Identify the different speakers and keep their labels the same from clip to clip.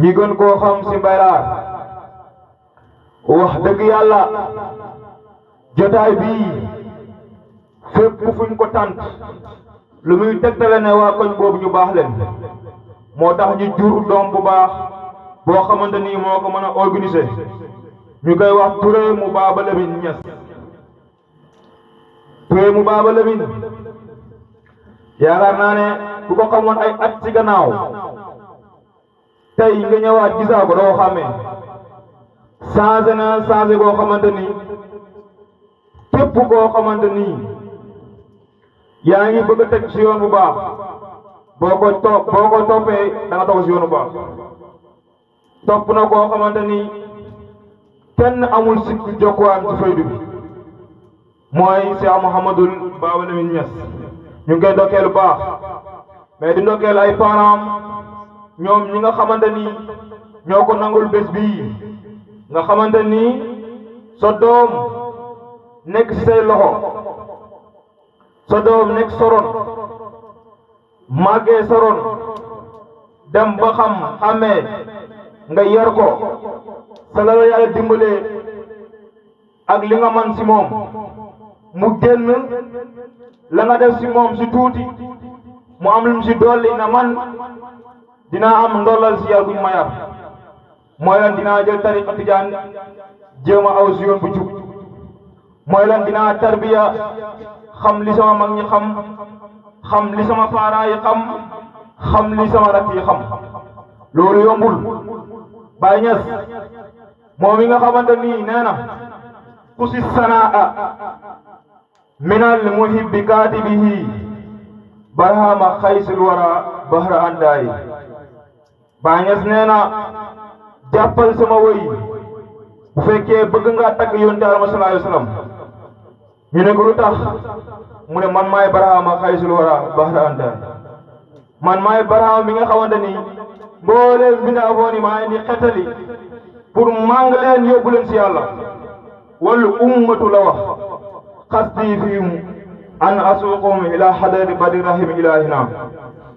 Speaker 1: ñi gën koo xam ci Mbaylaar wax dëgg yàlla jotaay bii fépp fuñ ko tant lu muy tegtale ne waa koñ boobu ñu baax leen moo tax ñu jur doom bu baax boo xamante ni moo ko mën a organiser ñu koy wax Touré mu Baba Lamine Niass. Touré mu Baba Lamine yaakaar naa ne ku ko xamoon ay at ci gannaaw tey nga ñëwaat gisaa ko doo xàmmee changé na changé koo xamante ni képp koo xamante ni yaa ngi bëgg a teg ci yoon bu baax boo ko toppee da nga toog ci yoon bu baax topp na koo xamante ni kenn amul sikk jokkuwaan ci faydu bi mooy Cheikh Mouhamadoul Baba Lamine Niass ñu ngi koy ndokkeel bu baax mais di ndokkeel ay parents ñoom ñi nga xamante ni ñoo ko nangul bés bii nga xamante ni sa doom nekk ci say loxo sa doom nekk soron màggee soron dem ba xàmmee nga yar ko sa la yàlla dimbalee ak li nga man ci moom mu génn la nga def ci moom ci tuuti mu am lu mu ci dolli na man dinaa am ndollal ci yar buñ ma yar mooy lan dinaa jël tariqa tijaan jéem a aw ci yoon bu jub mooy lan dinaa tarbiya xam li sama mag ñi xam li sama parents yi xam li sama rakk yi xam loolu yombul Baye Niass moom mi nga xamante nii nee na ku si sanaa minal muhibbi kaatibihi barhama xaysul wara bahra andaayi Baye Niass nee na jàppal sama woy bu fekkee bëgg nga tagg yonent Yàlla sallallahu alayhi wa sallam ñu ne ko lu tax mu ne man maay barhama xaysul wara bahra andaayi man maay barhama mi nga xamante ni mbooleem bindaafoon yi maa ngi di xetali pour màng leen yóbbu leen si yàlla wala ummatu la wax xasdi fihim an asuuqum ila xadari badi rahim ilahina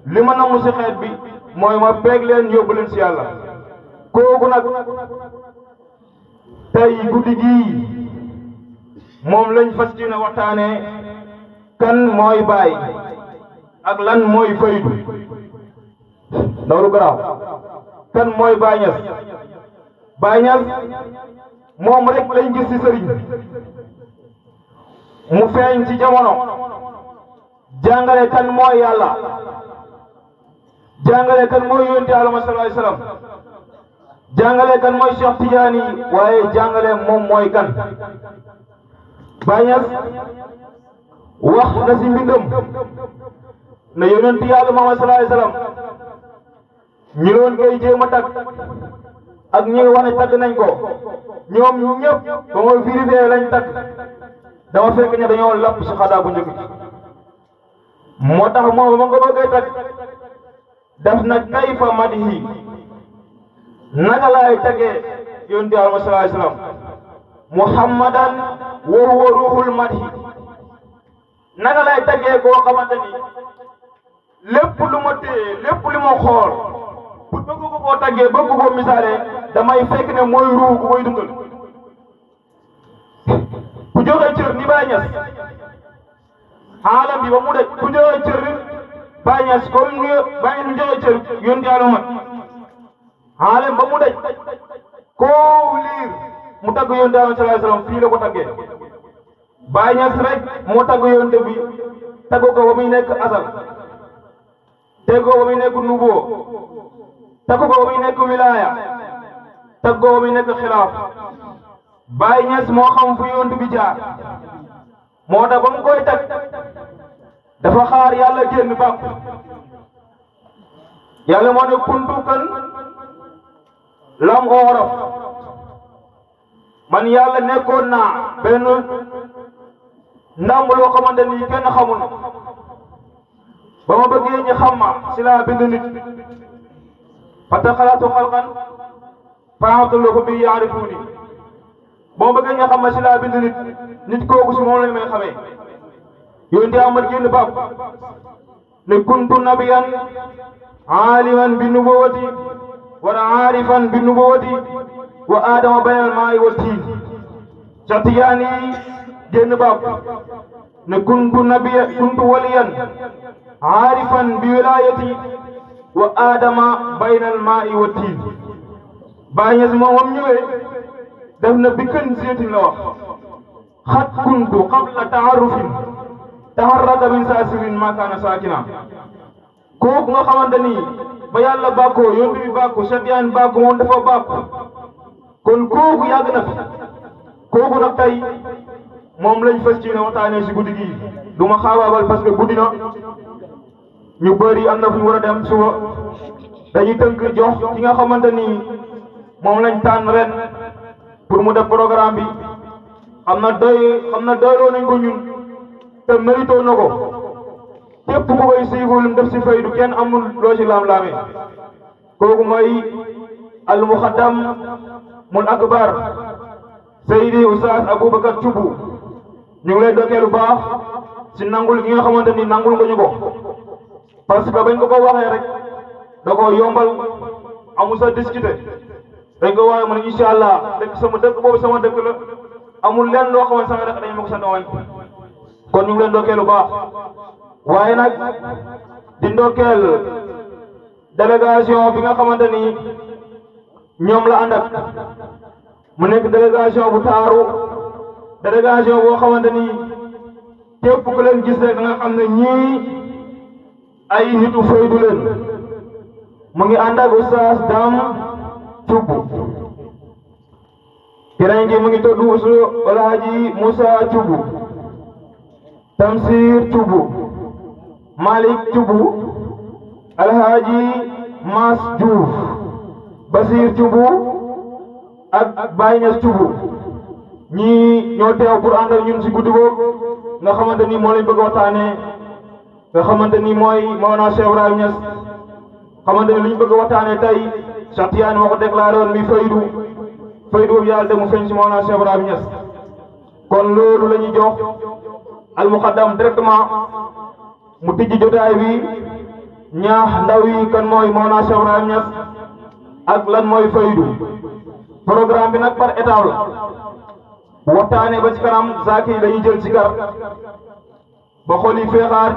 Speaker 1: li ma namm si xeet bi mooy ma peeg leen yóbbu leen si yàlla kooku nag tey guddi gii moom lañ fas yéene waxtaane kan mooy baay ak lan mooy faydu ndaw lu garaaw kan mooy Baye Niass Baye Niass moom rek lañ gis ci sëriñ mu feeñ ci jamono jàngale kan mooy yàlla jàngale kan mooy yonent Yàlla sallallahu alayhi wasallam jàngale kan mooy Cheikh Tidiane waaye jàngale moom mooy kan Baye Niass wax na ci mbindam ne yonent Yàlla sallallahu alayhi wasallam ñi doon koy jéem a tagg ak ñi nga wax ne tagg nañ ko ñoom ñëpp ba ma vérifié lañ tagg dama fekk ne dañoo lapp si xadaa bu njëkk moo tax moom ba ma ko bëggee tagg def na kayfa madihi naka laay taggee yonent Yàlla sallallahu alayhi wasallam muhammadan wa huwa ruhul madhi naka laay taggee koo xamante ni lépp lu ma téye lépp lu ma xool pour bëgg ko koo taggee bëgg ko misaale damay fekk ne mooy ruu bu koy dundal ku joxe cër ni Baye Niass xaalam bi ba mu daj ku joxe cër Baye Niass comme ni Baye nu joxe cër yonent Yàlla mat xaalam ba mu daj koo liir mu tagg yonent Yàlla sallallahu alayhi wasallam fii la ko taggee Baye Niass rek moo tagg yonent bi tagg ko ba muy nekk asal tagg ko ba muy nekk nubuwwa tagg ko ba muy nekk wilaaya tagg ko ba muy nekk xilaaf Baye Niass moo xam fu yonent bi jaar moo tax ba mu koy tagg dafa xaar yàlla génn bàq yàlla moo ne kuntu kan lam oorof man yàlla nekkoon naa benn ndam loo xamante ni kenn xamul ba ma bëggee ñu xam ma si laa bind nit fata xalaatu xalqan faamatullaahu bi yaarifuni ba ma bëggee ñu xam ma si laa bind nit kooku si moom lañ may xamee yonent Ahmad génn bab ne kuntu nabiyan aaliman bi nubuwwati war aarifan bi nubuwati wa aadama baynal maa'i wa tiin Cheikh Tidiane génn baab ne kuntu waliyan aarifan bi wilayati wa aadama baynal maa'i wa tiin Baay Ñas moom ñëwee def na bi kën seetin la wax xat kuntu qabla taarufin taharraka min saasirin ma kaana saakina kooku nga xamante ni ba yàlla bàkkoo yonent bi bàkku Cheikh Tidiane bàkku moom dafa bàkku kon kooku yàgg na fi kooku nag tey moom lañ fas ci ne waxtaanee si guddi gi du ma xaabaabal parce que guddi na ñu bëri am na fu ñu war a dem suba dañuy tënk jox ki nga xamante ni moom lañ tànn ren pour mu def programme bi xam na doyloo nañ ko ñun te mérito na ko képp ku koy suivre lu def si faydu kenn amul loo si laam-laamee kooku mooy al muxaddam mul akbar Seydi Oustaz Aboubacar Thioub ñu ngi lay dokkeel bu baax si nangul gi nga xamante ni nangul nga ñu ko parce que bañ ko waxee rek da ko yombal amul sa discuter dañ ko waxee mu ne incha allah dëkk sama dëkk boobu sama dëkk la amul lenn loo xamante sama rek dañ ma ko sant wañ kon ñu ngi leen dokkeel bu baax waaye nag di ndokkeel délégation bi nga xamante ni ñoom la ànd ak mu nekk délégation bu taaru délégation boo xamante ni képp ku leen gis rek da nga xam ne ñii ay nitu faydu leen mu ngi ànd ak Oustaz Dame Thioub keneen gi mu ngi tudd Alhaji Moussa Thioub Tamsir Thioub Malick Thioub Alhaji Mas Diouf Basir Thioub ak Baye Niass Thioub ñii ñoo teew pour ànd ak ñun si guddi googu nga xamante ni moo lañ bëgg a waxtaanee nga xamante ni mooy Mawlana Cheikh Ibrahim Niass xamante ni li ñu bëgg a waxtaanee tey Cheikh Tidiane moo ko déclaré woon mi faydu boobu yàlla de mu feeñ si Mawlana Cheikh Ibrahim Niass kon loolu la ñuy jox al muqaddam directement mu tijji jotaay bi ñaax ndaw yi kan mooy Mawlana Cheikh Ibrahim Niass ak lan mooy faydu programme bi nag par étape la waxtaane ba ci kanam zaaki dañuy jël ci gar ba xool yi feexaat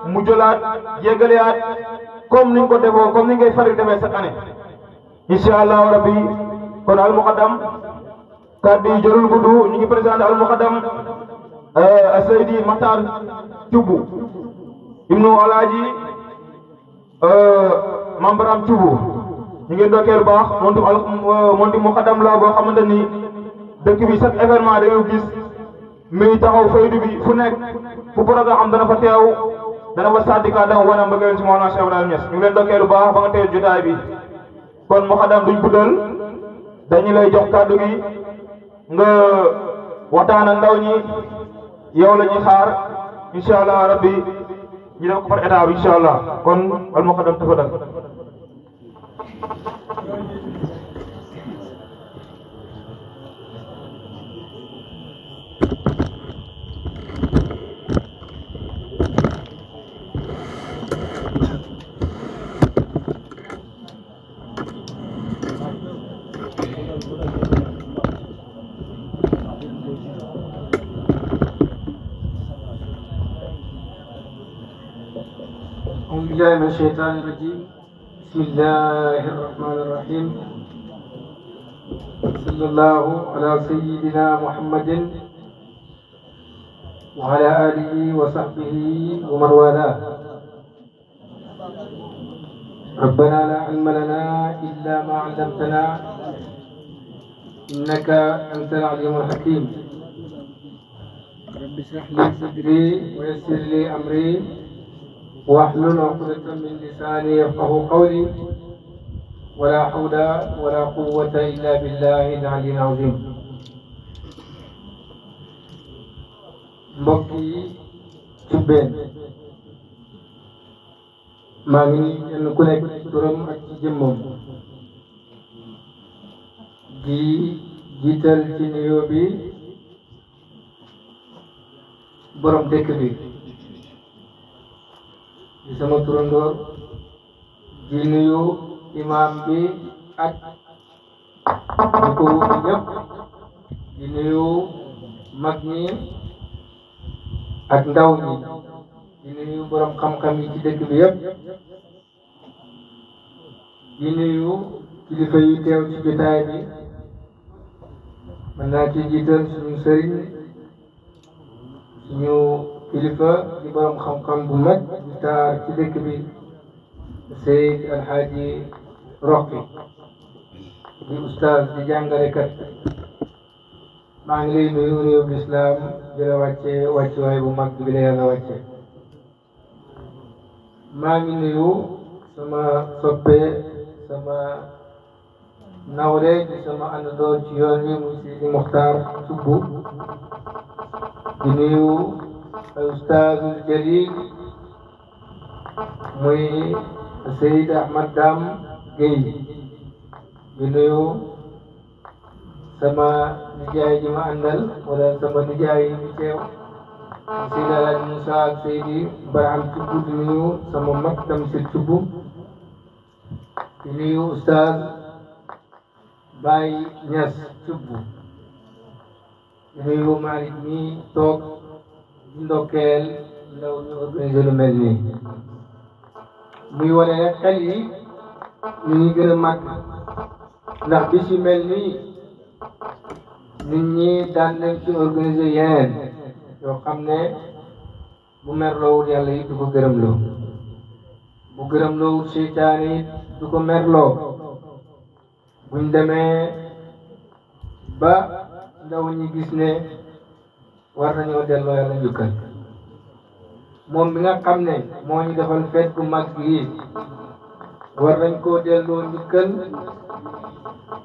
Speaker 1: mu jëlaat yeggaleaat comme niñ ko defoo comme ni ngay faral defee chaque année incha allahu rabbi kon al muqaddam kàddu yi jërul gudd ñu ngi présenté al muqaddam Seydi Makhtar Thioub ibnu Alaaji Mambaram Thioub ñu ngi dokkeel baax moom di muqaddam la boo xamante ni dëkk bi chaque événement dañoo gis muy taxaw faydu bi fu nekk fu programme am dana fa teew dana fa sàddika dama wane mbëggeel ci Mawlana Cheikh Ibrahim Niass ñu ngi leen dokkeel bu baax ba nga teew jotaay bi kon muqaddam duñ guddal dañu lay jox kàddu gi nga waxtaan ak ndaw ñi yow la ñuy xaar incha allah rabbi ñu def ko par état bi incha allah kon al muqaddam tafadal
Speaker 2: أعوذ بالله من الشيطان الرجيم بسم الله الرحمن الرحيم صلى الله على سيدنا محمد وعلى آله وصحبه ومن والاه ربنا لا علم لنا إلا ما علمتنا إنك أنت العليم الحكيم رب اشرح لي صدري ويسر لي أمري واحلل عقدة من لساني يفقه قولي ولا حول ولا قوة إلا بالله العلي العظيم mbokk yi Thioubène maa ngi nii kenn ku nekk ci turam ak ci jëmmam di jiital ci nuyoo bi borom dëkk bi di sama turandoor di nuyu imam bi ak ñu ko wuti ñëpp di nuyu mag ñi ak ndaw ñi di nuyu borom xam-xam yi ci dëkk bi yëpp di nuyu kilifa yi teew ci jotaay bi mën naa ci jiital suñu sëriñ suñu kilifa di borom xam-xam bu mag di taar ci dëkk bi Seyd Alxaaji Roqi di ustaaz di jàngalekat maa ngi lay nuyu réew lislaam di la wàcce wàccuwaay bu mag bi la yàlla wàcce maa ngi nuyu sama soppe sama nawle di sama àndandoor ci yoon wi mu Sidi Muxtaar Subbu di nuyu al ustaazul jalil muy Seyd Ahmad Dam Gueye di nuyu sama nijaay ji ma àndal wala sama nijaay yi fi teew Seydi Alaaji Moussa ak Seydi Barham Thioub di nuyu sama mag Tamsir Thioub di nuyu Oustaz Baye Niass Thioub di nuyu Malick mi toog di ndokkeel ndaw ñu organisé lu mel nii muy wane ne xel yi ñu ngi gën a màgg ndax bis yu mel nii nit ñi daan nañ ci organiser yeneen yoo xam ne bu merloowul yàlla yi du ko gërëmloo bu gërëmloowul seytaan yi du ko merloo buñ demee ba ndaw ñi gis ne war nañoo delloo yàlla njukkal moom mi nga xam ne moo ñu defal feet bu mag yi war nañ koo delloo njukkal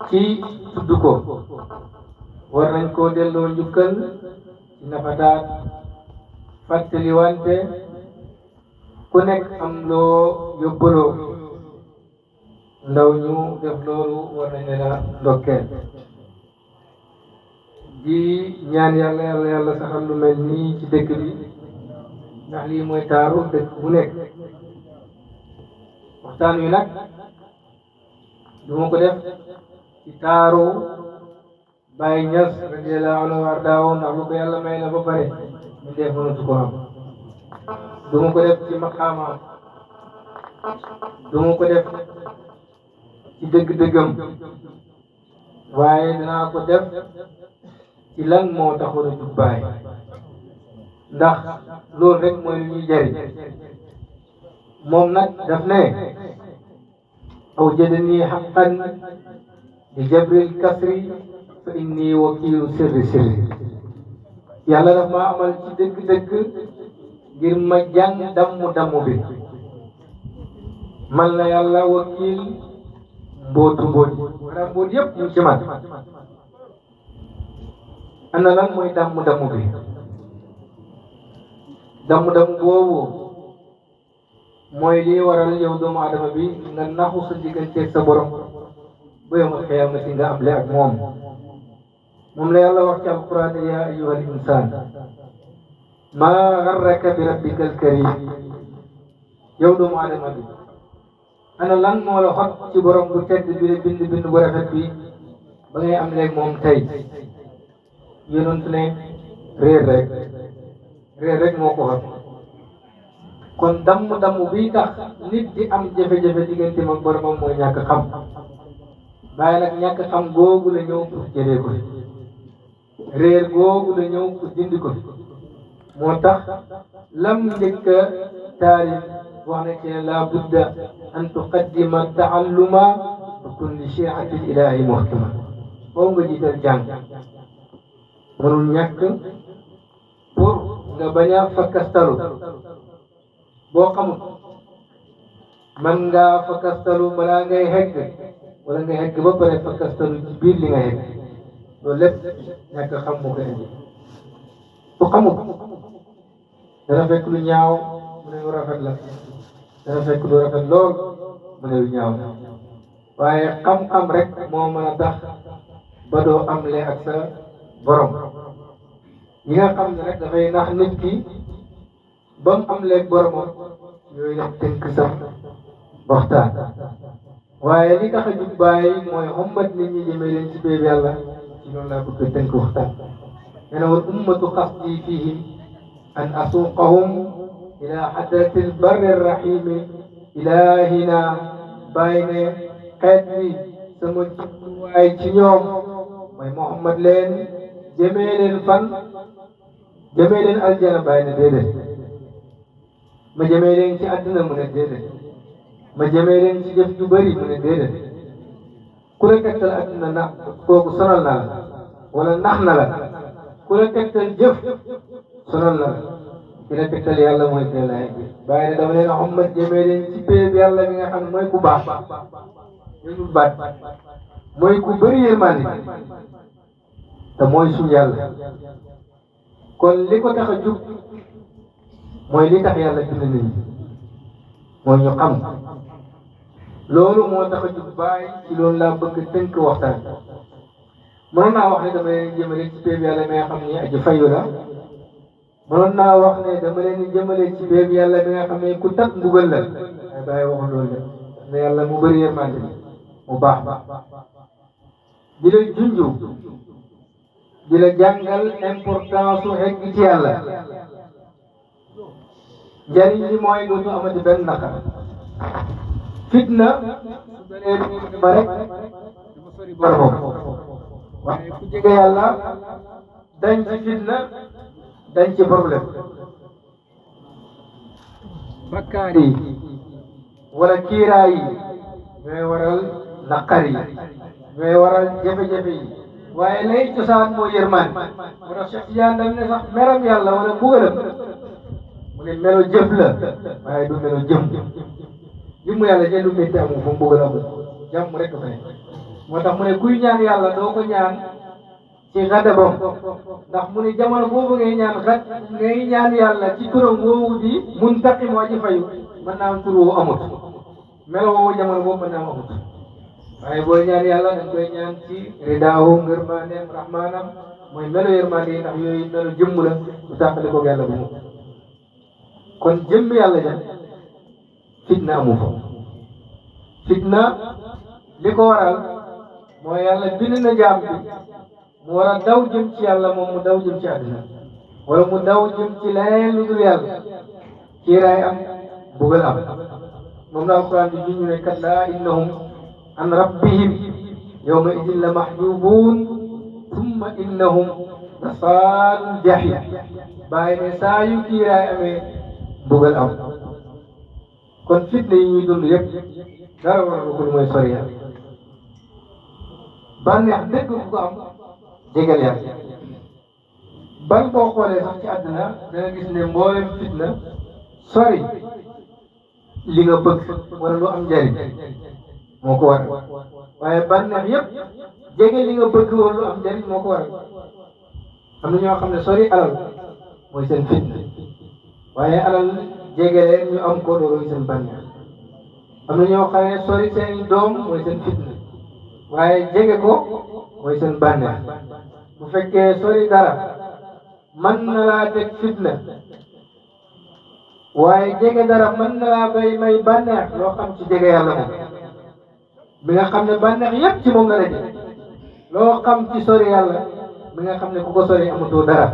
Speaker 2: ci tudd ko war nañ koo delloo njukkal ci nafataat fàttali wante ku nekk am loo yóbbaloo ndaw ñu def loolu war nañ leen a ndokkeel di ñaan yàlla saxal lu mel nii ci dëkk bi ndax lii mooy taaru dëkk bu nekk waxtaan wi nag du ma ko def ci taaru Baye Niass radiyallahu anhu wardaahu ndax lu ko yàlla may na ba pare ñu def mënatu ko am du ma ko def ci maqaama du ma ko def ci dëgg-dëggam waaye danaa ko def ci lan moo taxoon a jug Baye ndax loolu rek mooy lu ñuy jariñ moom nag daf ne awjadani haqqan bi jabril kasri fa inni wakiilu sirri yàlla daf ma amal ci dëgg-dëgg ngir ma jàng damm bi man la yàlla wakiil mbootu mboot maanaam mboot yëpp ñu ci man ana lan mooy damm bi damm boobu mooy lii waral yow doomu adama bi nga naxu sa digganteeg sa borom ba yawmal qiyaamati nga am le ak moom la yàlla wax ci alquran ya ayyuhal insaan maa garraka bi rabbikal karim yow doomu adama bi ana lan moo la xot ci borom bu tedd bi la bind bu rafet bi ba ngay am leeg moom tey yonent ne réer rek moo ko xot kon damm bi tax nit di am jafe-jafe diggante mag boromam mooy ñàkk xam waaye nag ñàkk xam googu la ñëw pour jëlee ko réer googu la ñëw pour dindi ko moo tax lam njëkk a taarif wax na ci ne la budda an tuqaddima taalluma bi kulli shi'ati ilahi muhkama foofu nga jiital jàng mënul ñàkk pour nga bañ a fakkastalu boo xamul man ngaa fakkastalu balaa ngay hegg wala nga hegg ba pare fakkastalu ci biir li nga hegg loolu lépp ñàkk xam moo ko indi ku xamul dana fekk lu ñaaw mu ne lu rafet la dana fekk lu rafet lool mu ne lu ñaaw waaye xam-xam rek moo mën a tax ba doo am le ak sa borom yi nga xam ne rek dafay nax nit ki ba mu am leeg boromam yooyu def tënk sax waxtaan waaye li tax a jug bàyyi mooy xommat nit ñi jëmee leen ci béeb yàlla ci loolu laa bëgg tënk waxtaan nee na wal ummatu qasdi fihim an asuuqahum ila xadrati lbarri rrahimi ilahina bàyyi ne xeet bi sama jubluwaay ci ñoom mooy Muhammad leen jëmee leen fan jëmee leen aljana bàyyi ne déedéet ma jëmee leen ci àdduna mu ne déedéet ma jëmee leen ci jëf ju bëri mu ne déedéet ku la tegtal àdduna nax kooku sonal na la wala nax na la ku la tegtal jëf sonal na la ki la tegtal yàlla mooy teel a bi bàyyi ne dama leen Muhammad jëmee leen ci péeb yàlla bi nga xam ne mooy ku baax yënul baat mooy ku bëri yërmande te mooy suñu yàlla kon li ko tax a jug mooy li tax yàlla bind nit ñi mooy ñu xam loolu moo tax a jug bàyyi ci loolu laa bëgg tënk waxtaan mënoon naa wax ne dama leen jëmale ci péeb yàlla mi nga xam ne aji fayu la mënoon naa wax ne dama leen jëmale ci péeb yàlla mi nga xam ne ku tat mbugal la waaye bàyyi waxul loolu la ne yàlla mu bëri yërmande mu baax di la junju di la jàngal importance su egg ci yàlla njariñ li mooy dootu amati benn naqar fitna su bëree ba rek dama sori boromam waaye ku jege yàlla dañ ci fitna dañ ci problème bakkaar yi wala kiiraay yi ñooy waral naqar yi ñooy waral jafe-jafe yi waaye lay cosaan mooy yërmaan moo tax Cheikh Tidiane dam ne sax meram yàlla wala mbugalam mu ne melo jëf la waaye du melo jëm jëmm yàlla jenn du métti amul fu mbugal amul jàmm rek fa ne moo tax mu ne kuy ñaan yàlla doo ko ñaan ci xadabam ndax mu ne jamono boo bëggee ñaan xat ngay ñaan yàlla ci turam woowu di muntaqim waa ji fayu mën naa am tur woowu amut melo woowu jamono boobu mën naa am amut waaye booy ñaan yàlla dañ koy ñaan ci ridaahu ngërmaaneem rahmaanam mooy melo yërmande yi ndax yooyu melo jëmm la du tàqali ko yàlla bu mu kon jëmm yàlla ja fitna amu fa fitna li ko waral mooy yàlla bind na jaam bi mu war a daw jëm ci yàlla moom mu daw jëm ci àdduna wala mu daw jëm ci leneen lu dul yàlla kiiraay am bugal am moom la alquran di juñu ne kallaa innahum an rabbihim yawma idin la mahjubuun thumma innahum la saalul jahim bàyyi ne saa yu kiiraay amee bugal am kon fitna yi ñuy dund yëpp dara waral ko lu mooy sori yàlla bànneex dëgg ku ko am jégal yàlla ban boo xoolee sax ci àdduna da nga gis ne mboolem fitna sori li nga bëgg wala lu am njariñ moo ko waral waaye bànneex yëpp jege li nga bëgg wala lu am njariñ moo ko waral am na ñoo xam ne sori alal mooy seen fitna waaye alal jege leen ñu am ko loolu seen bànneex am na ñoo xam ne sori seen doom mooy seen fitna waaye jege ko mooy seen bànneex bu fekkee sori dara mën na laa teg fitna waaye jege dara mën na laa bay may bànneex loo xam ci jege yàlla moom mi nga xam ne bànneex yépp ci moom la la jege loo xam ci sori yàlla mi nga xam ne ku ko sori amatoo dara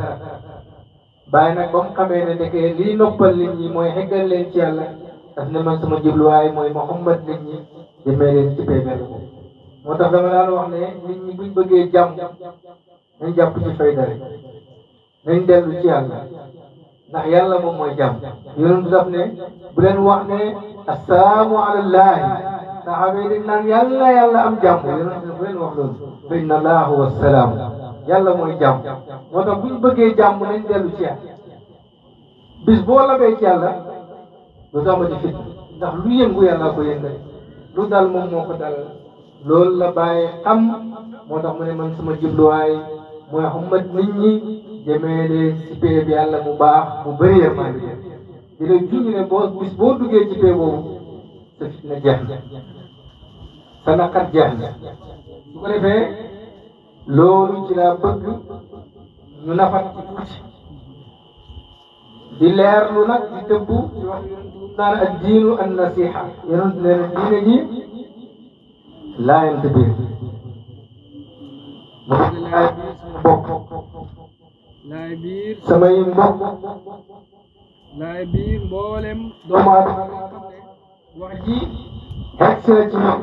Speaker 2: bàyyi nag ba mu xamee ne ndeke lii noppal nit ñi mooy xeggal leen ci yàlla daf ne man sama jubluwaay mooy Muhammad nit ñi jëmee leen ci péebel ko moo tax dama daan wax ne nit ñi buñ bëggee jàmm nañ jàpp ci fayda rek nañ dellu ci yàlla ndax yàlla moom mooy jàmm yonent daf ne bu leen wax ne assalaamu alallaahi saxaaba yi dañ naan yàlla yàlla am jàmm yonent ne bu leen wax loolu fa inna allaha huwa salaam yàlla mooy jàmm moo tax buñ bëggee jàmm nañ dellu ci yàlla bis boo labee ci yàlla lu tax ma ci fit ndax lu yëngu yàlla ko yëngal lu dal moom moo ko dal loolu la bàyyi xam moo tax mu ne man sama jubluwaay mooy xammat nit ñi jëmee leen ci pee bi yàlla mu baax mu bëri yërmande di la junj ne boo bis boo duggee ci pee boobu sa fitna jeex na sa naqar jeex na su ko defee loolu ci laa bëgg ñu nafat ci tuuti di leerlu nag di tëbbu ci wax yonent naan ak diinu an nasiha yonent nee na diine ji laayante biir mu bëgg laay biir sama bopp
Speaker 3: laay biir
Speaker 2: samay mbokk
Speaker 3: laay biir mboolem
Speaker 2: doomu aadama wax ji egg si na ci ñoom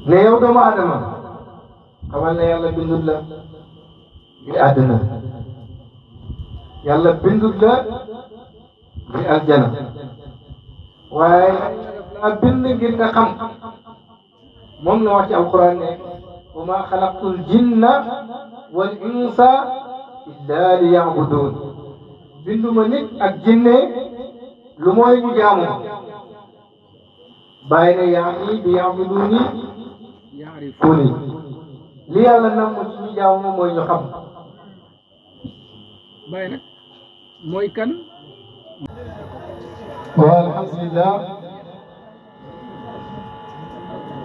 Speaker 2: ne yow doomu aadama xamal ne yàlla bindut la ngir àddina yàlla bindut la ngir aljana waaye laa bind ngir nga xam moom la wax ci alquran ne wa ma xalaqtul jinna wal insa illa li yabudun binduma nit ak jinne lu mooy ñu jaamu bàyyi ne yaani bi yabuduni yaarifuni li yàlla namm ci ñu jaamu mooy ñu xam
Speaker 3: bàyyi nag mooy kan
Speaker 2: waaw alhamdulillah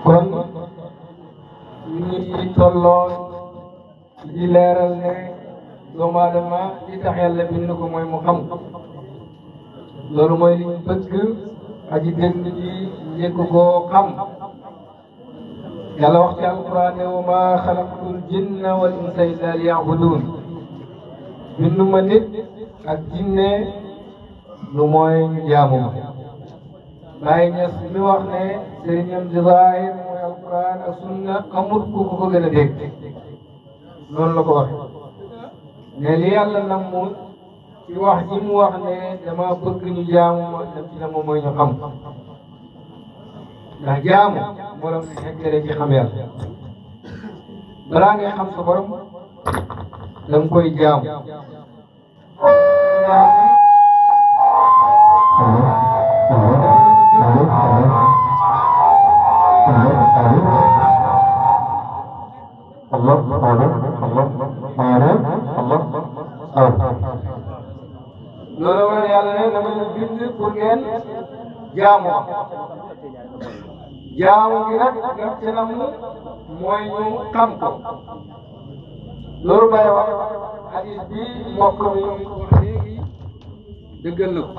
Speaker 2: kon ñu ngi tolloon di leeral ne doomu aadama li tax yàlla bind ko mooy mu xam loolu mooy li ñu bëgg aji dégg ji njëkk koo xam yàlla wax ci alquran ne wa ma xalaqtul jinna wal insa illa liya'budun binduma nit ak jinne lu mooy ñu jaamu ma Baay Ñas mi wax ne sëriñam di zaahir mooy alquran ak sunna amut ku ko gën a dégg noonu la ko waxe ne li yàlla namu ci wax ji mu wax ne dama bëgg ñu jaamu ma daf ci namu mooy ñu xam ndax jaamu borom ne xeggale ci xam yàlla balaa ngay xam sa borom da nga koy jaamu loolu wala yàlla ne dama ñu bind pour ngeen jaamu jaamu gi nag daf ci nam mooy ñu xam ko loolu bay wax hadis bi mbokk mi wax léegi
Speaker 3: dëggal na ko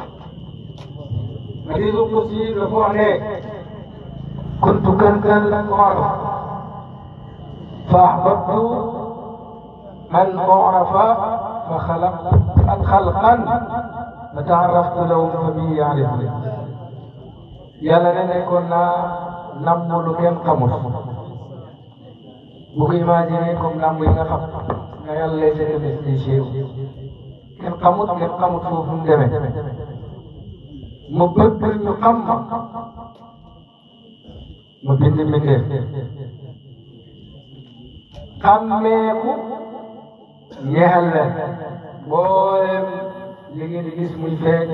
Speaker 2: hadisu qudsi dafa wax ne kuntu kanzan lam u'raf fa ahbabtu an u'rafa fa khalaqtu xalqan fa ta'arraftu lahu fa bi ya'rifuni yàlla ne nekkoon naa nammu lu kenn xamul bu ko imaginer comme nammu yi nga xam nga yàlla lay def des choses kenn xamut foofu mu demee ma bëgg ñu xam ma bind mbindeef xàmmeeku ñeexal leen mboolem li ngeen di gis muy feeñ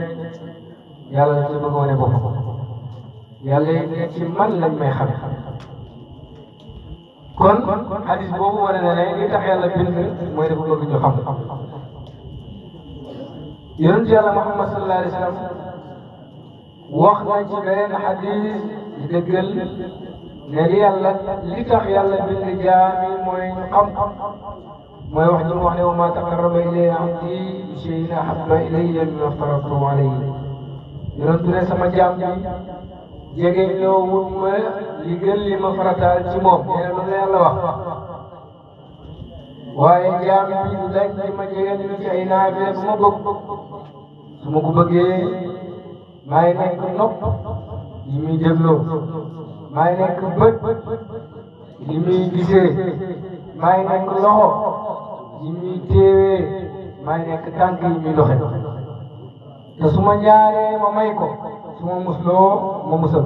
Speaker 2: yàlla la ci bëgg wane bopp yàlla yi ne ci man lañ may xam kon hadis boobu wane na ne li tax yàlla bind mooy dafa bëgg ñu xam yonent yàlla Muhammad sallallahu alayhi wa sallam wax na ci beneen hadis di dëggal ne li tax yàlla bind jaami mooy ñu xam mooy wax ji mu wax ne wa maa taqarraba ilayya abdi bi shay'in ahabba ilayya mimmaa aftaratuhu alayhi yonent ne sama jaam bi jege ñoo wut ma li gën li ma farataal ci moom nee na lu la yàlla wax waaye jaam bi du daj ci ma jege ñu ci ay naafile bu ma bëgg su ma ko bëggee maay nekk nopp yi muy dégloo maay nekk bët yi muy gisee maay nekk loxo yi muy téewee maay nekk tànk yi muy doxe te su ma ñaaree ma may ko su ma musloo ma musal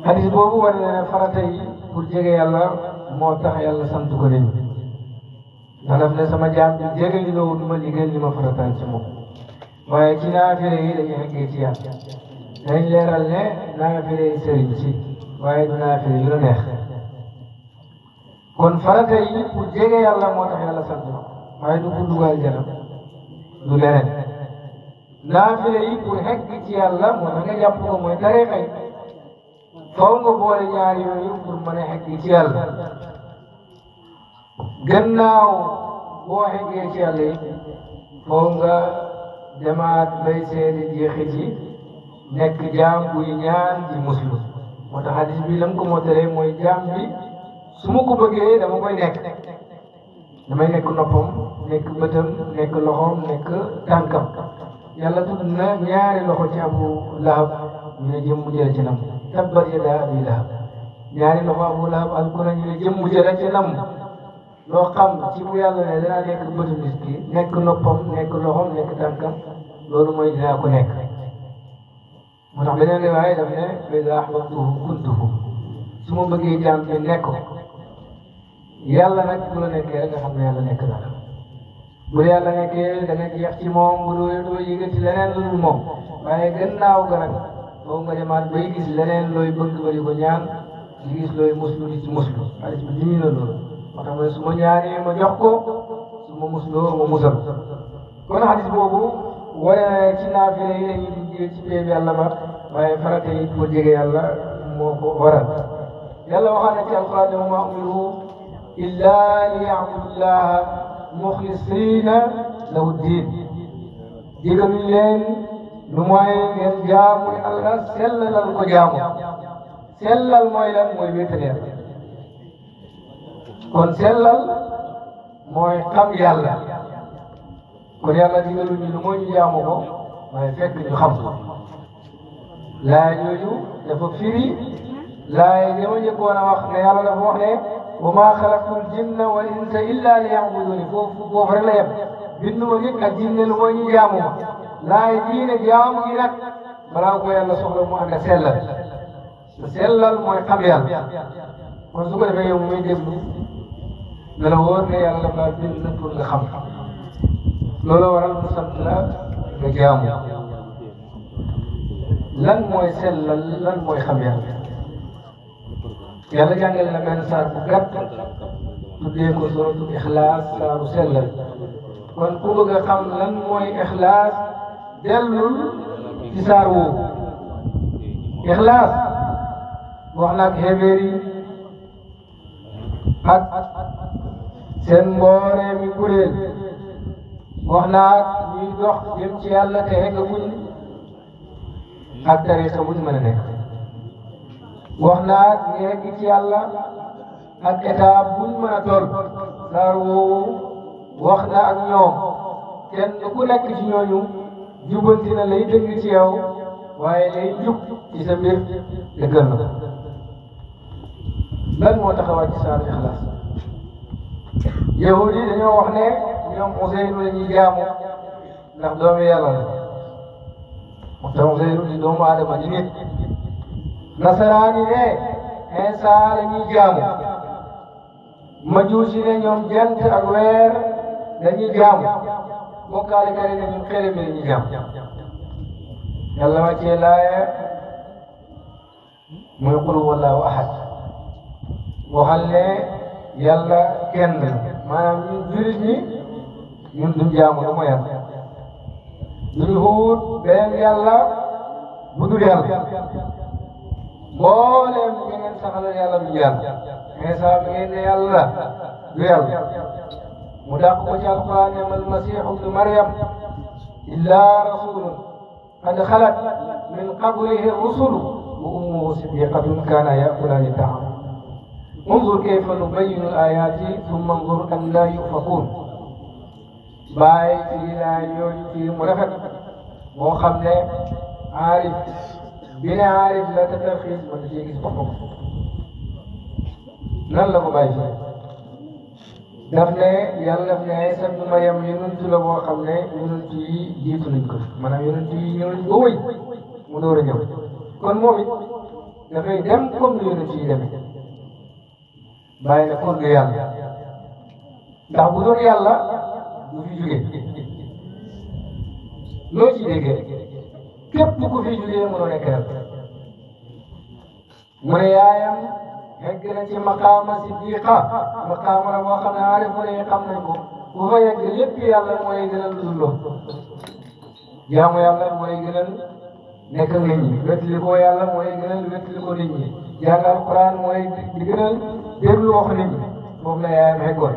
Speaker 2: hadis boobu wane na ne farata yi pour jege yàlla moo tax yàlla sant ko nit ñi ndax daf ne sama jaam bi jege ñu loolu du ma liggéey li ma farataal ci moom waaye ci naafile yi dañuy xeggee ci yàlla dañ leeral ne naafile yi sëriñ si waaye du naafile yu la neex kon farata yi pour jege yàlla moo tax yàlla sant waaye du pour dugal jana du leneen naafile yi pour xegg ci yàlla moo tax nga jàpp ko mooy tariixa yi faw nga boole ñaar yooyu pour mën a xegg ci yàlla gannaaw boo xeggee ci yàlla yi faw nga demaat bay seede jeexit yi nekk jaam buy ñaan di muslu moo tax hadis bi lam ko motalee mooy jaam bi su ma ko bëggee dama koy nekk damay nekk noppam nekk bëtam nekk loxoom nekk tànkam yàlla tudd na ñaari loxo ci Abu Lahab ñu ne jëm mu jële ci nam tabbat yadaa Abi Lahab ñaari loxo Abu Lahab alkuna ñu ne jëm mu jële ci nam loo xam ci bu yàlla ne danaa nekk bëtu nit ki nekk noppam nekk loxoom nekk tànkam loolu mooy dinaa ko nekk moo tax beneen riwaaya daf ne fa idaa ahbabtuhu kuntuhu su ma bëggee jaam bi nekk ko yàlla nag bu la nekkee rek nga xam ne yàlla nekk na la bu la yàlla nekkee da nga jeex ci moom bu doo yëgati leneen lu dul moom waaye gannaaw ga nag boobu nga demaat bay gis leneen looy bëgg ba di ko ñaan di gis looy muslu di ci muslu hadis bi dimi na loolu moo tax ma ne su ma ñaanee ma jox ko su ma musloo ma musal kon hadis boobu wane na ci naafile yi dañuy duggee ci péeb yàlla ba waaye farata yi pour jege yàlla moo ko waral yàlla waxaan na ci alquran ne wa maa umiru illa liya'budullaha muxlisina lahu diin digaluñ leen lu mooy ngeen jaamu yàlla sellalal ko jaamu sellal mooy lan mooy wéetal yàlla kon sellal mooy xam yàlla kon yàlla digaluñu lu mooy ñu jaamu ko waaye fekk ñu xam ko laay jooju dafa firi laay dama njëkkoon a wax ne yàlla dafa wax ne wa maa xalaqtul jinna wal insa illa liya'buduni foofu rek la yem binduma nit ak jinne lu mooy ñu jaamu ma laay diine jaamu gi nag balaa ko yàlla soxla mu ànd ak sellal sellal mooy xam yàlla kon su ko defee yow muy déglu na la wóor ne yàlla dafa bind pour nga xam loolu waral mu sant la nga jaamu lan mooy sellal lan mooy xam yàlla yàlla jàngale na benn saar bu gàtt tuddee ko suratul ixlaas saaru sellal kon ku bëgg a xam lan mooy ixlaas dellul ci saar woowu ixlaas wax na ak xebeer yi ak seen mbooree mi kuréel wax na ak ñuy dox jëm ci yàlla te eggaguñ ak tariqa buñ mën a nekk wax na ak ñi egg ci yàlla ak état buñ mën a toll saar woowu wax na ak ñoom kenn ku nekk ci ñooñu jubanti na lay dëgg ci yow waaye lay jub ci sa mbir dëggal na lan moo taxawaat ci saaru ixlaas yahudi yi dañoo wax ne ñoom Useyru la ñuy jaamu ndax doomi yàlla la moo tax Useyru di doomu aadama di nit nasaraan yi ne Iisaa la ñuy jaamu majuusi ne ñoom jant ak weer la ñuy jaamu bokkaale kare ne ñun xere mi la ñuy jaamu yàlla wàccee laaya mooy qul huwallaahu ahad waxal ne yàlla kenn maanaam ñun jurit ñi ñun duñ jaamu lu ma yàlla duñu xuut beneen yàlla bu dul yàlla mbooleem ñi ngeen saxalal yàlla du yàlla Iisaa mi ngeen ne yàlla du yàlla mu dàq ko ci alquran ne mal masiixu ibnu Maryam illaa rasulun qad xalat min qablihi rusulu wa ummuhu siddiqatun kaana yaakulaani taam انظر كيف نبين الآيات ثم انظر أنى يؤفكون باي في لا يوجد في مرفق moo xam ne aarif bi ne aarif la te tarxiis mën na cee gis boppam nan la ko bàyyi daf ne yàlla daf ne Iisaa ibnu Maryam yonent la boo xam ne yonent yi jiitu nañ ko maanaam yonent yi ñëw nañ ba wëy mu door a ñëw kon moom it dafay dem comme ni yonent yi demee bàyyi na kon du yàlla ndax bu doon yàlla du fi jóge loo ci déggee képp ku fi jógee mënoo nekk yàlla mu ne yaayam yegg na ci maqaama siddiqa maqaama la boo xam ne aarif mu ne xam nañ ko bu fa yegg lépp yàlla mooy gënal lu dul loolu jaamu yàlla mooy gënal nekk ak nit ñi wettali ko yàlla mooy gënal wettali ko nit ñi jàng alquran mooy di gënal déglu wax nit ñi foofu la yaayam xeggoon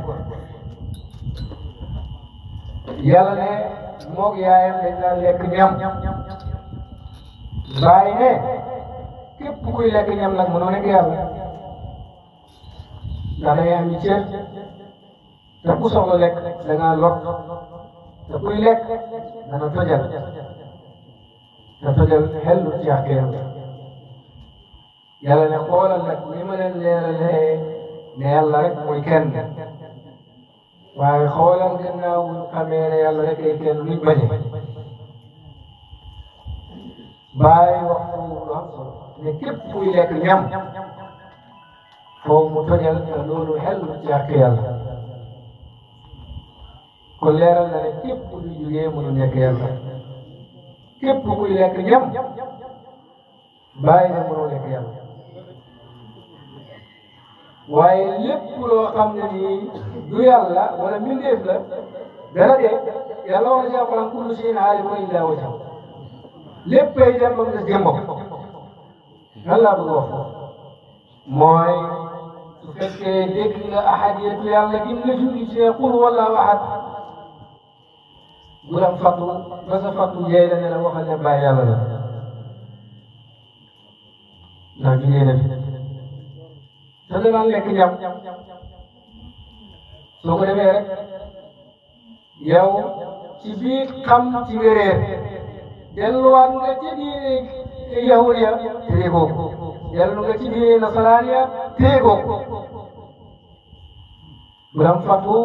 Speaker 2: yàlla ne moog yaayam dañ daan lekk ñam bàyyi ne képp kuy lekk ñam nag mënoo nekk yàlla ndax da ngay am cër te ku soxla lekk da ngaa lot te kuy lekk dana tojal te tojal xellu ci àqeeram yàlla ne xoolal nag ni ma leen leeralee ne yàlla rek mooy kenn waaye xoolal gannaaw bu xamee ne yàlla rek ay kenn luñ bañe bàyyi wax foofu lu am solo ne képp kuy lekk ñam foofu mu tojal te loolu xellu ci àq yàlla kon leeral na ne képp ku di jógee mënu nekk yàlla képp kuy lekk ñam bàyyi ne mënoo lekk yàlla waaye lépp loo xam ne nii du yàlla wala mbindeef la dana dee yàlla wax na ci alquran kullu shay'in haalikun illaa wajhahu léppay dem ba mu des jëmmam lan laa bëgg wax mooy su fekkee dégg nga ahadiyatu yàlla gim la jungi ci ne qul wallaahu ahad bu lam fattu ba sa fattu jeey la ne la waxal ne bàyyi yàlla la ndax jugee na fi te danaan lekk ñam soo ko defee rek yow ci biir xam ci nga réer delluwaat nga ci diine yahud ya téye ko dellu nga ci diine nasaraan ya téye ko bu dam fatu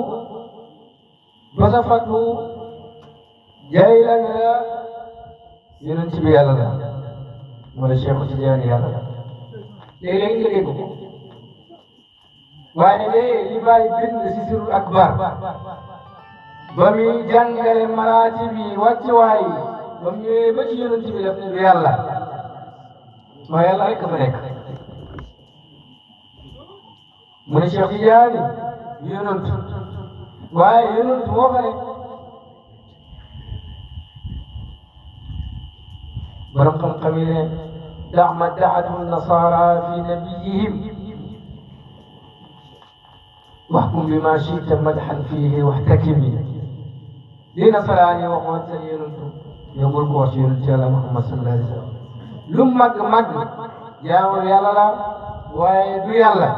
Speaker 2: ba sa fatu jaay la ne la yonent bi yàlla la wala Cheikh Tidiane yàlla la léegi-léegi nga dégg ko waaye de li bàyyi bind si sirul akbar ba muy jàngale maraati bi wàccuwaay ba mu ñëwee ba ci yonent bi def ne du yàlla waaye yàlla rek fa nekk mu ne Cheikh Tidiane yonent waaye yonent moo fa nekk borom xam-xam yi ne dax ma daxatu nasara fi nabiyihim waxkum bi ma chita madxan fiihi waxtakimi li nasaraan yi waxoon seen yonentu yow bul ko wax ci yonent yàlla Muhammad sallallahu alayhi wa sallam lu mag jaamu yàlla la waaye du yàlla